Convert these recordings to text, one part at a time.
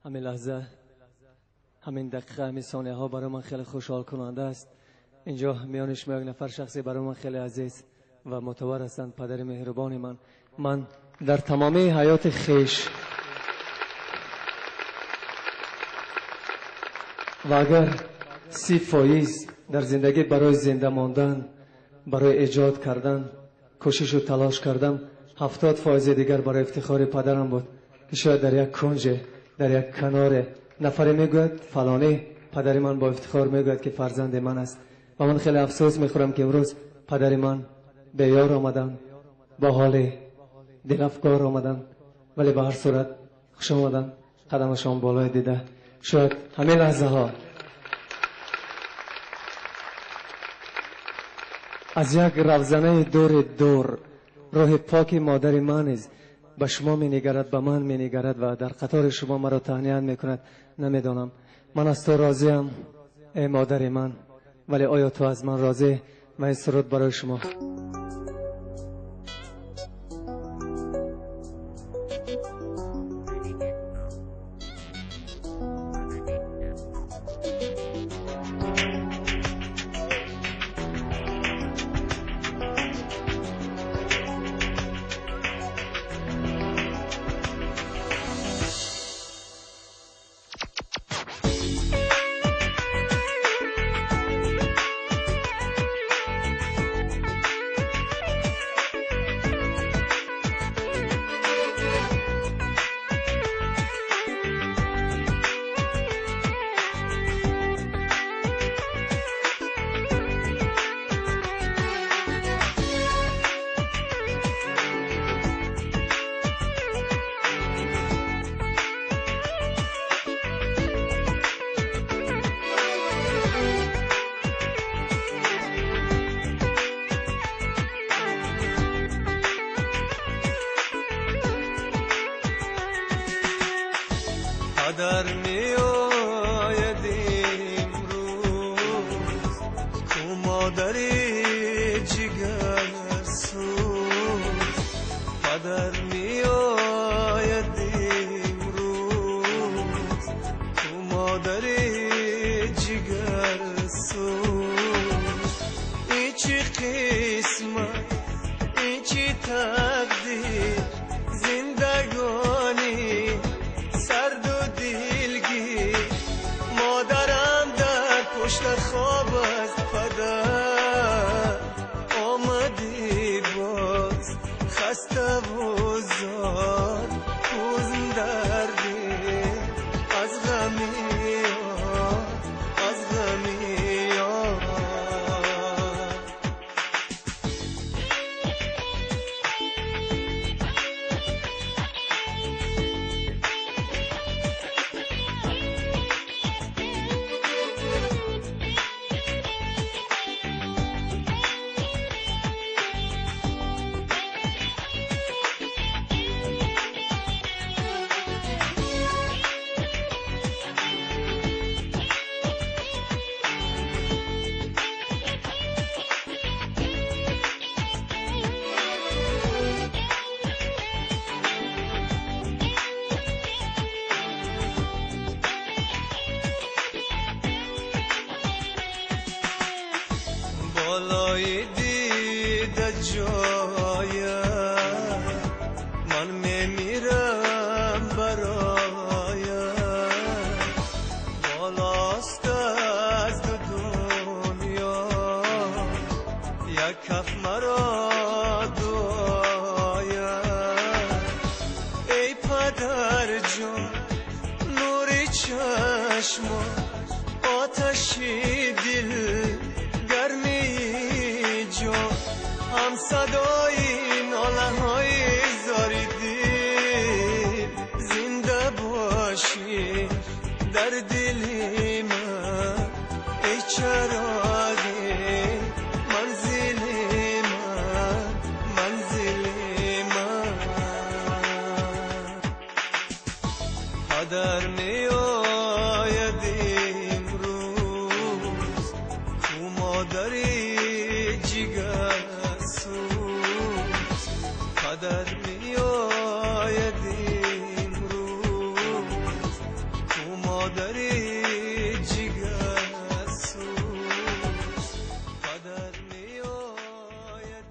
ҳамин лаҳза, ҳамин дақиқа, ҳамин сонияҳо барои ман хеле хушҳолкунанда аст. Инҷо миёни шумо як нафар шахсе барои ман хеле азиз ва мӯътабар ҳастанд, падари меҳрубони ман. Ман дар тамоми ҳаёти хеш ва агар 30% дар зиндагӣ барои зинда мондан, барои эҷод кардан кӯшишу талош кардам, 70% дигар барои ифтихори падарам буд, ки шояд дар як кунҷе, дар як каноре нафаре мегӯяд фалонӣ падари ман бо ифтихор мегӯяд, ки фарзанди ман аст. Ва ман хеле афсӯс мехӯрам, ки имрӯз падари ман беёр омаданд, бо ҳоли дилафгор омаданд, вале ба ҳар сурат хуш омаданд, қадамашон болои дида. Шояд ҳамин лаҳзаҳо аз як равзанаи дури дур роҳи поки модари ман низ ба шумо менигарад, ба ман менигарад ва дар қатори шумо маро таҳният мекунад. Намедонам, ман аз ту розиям, эй модари ман, вале оё ту аз ман розӣ? Ман ин суруд барои шумо. Падар меояд имрӯз, ку модари ҷигарсӯз. Падар меояд имрӯз, ку модари ҷигарсӯз. Ин чӣ қисмат, ин чӣ тақдир, зиндагонӣ сарду дилгир. Модарам дар пушта хоб аст, падар омадӣ боз, хаставу зор, ҳузн дар дил аз ғами ёр, аз ғами ёр. Болои дида ҷоя ман мемирам бароя, болост аз ду дунё як каф маро дуоя. Эй падарҷон, нури чашмо, оташи дил, гармии ҷон, ҳам садои нолаҳои зори дил, зинда бошӣ дар дили ман, эй чароғи манзили ман, манзили ман. Падар меояд имрӯз, ку модари ҷигарсӯз. Падар меояд имрӯз, Модари ҷигарсӯз, падар меояд.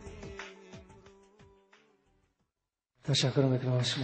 Ташаккур мекунам аз шумо.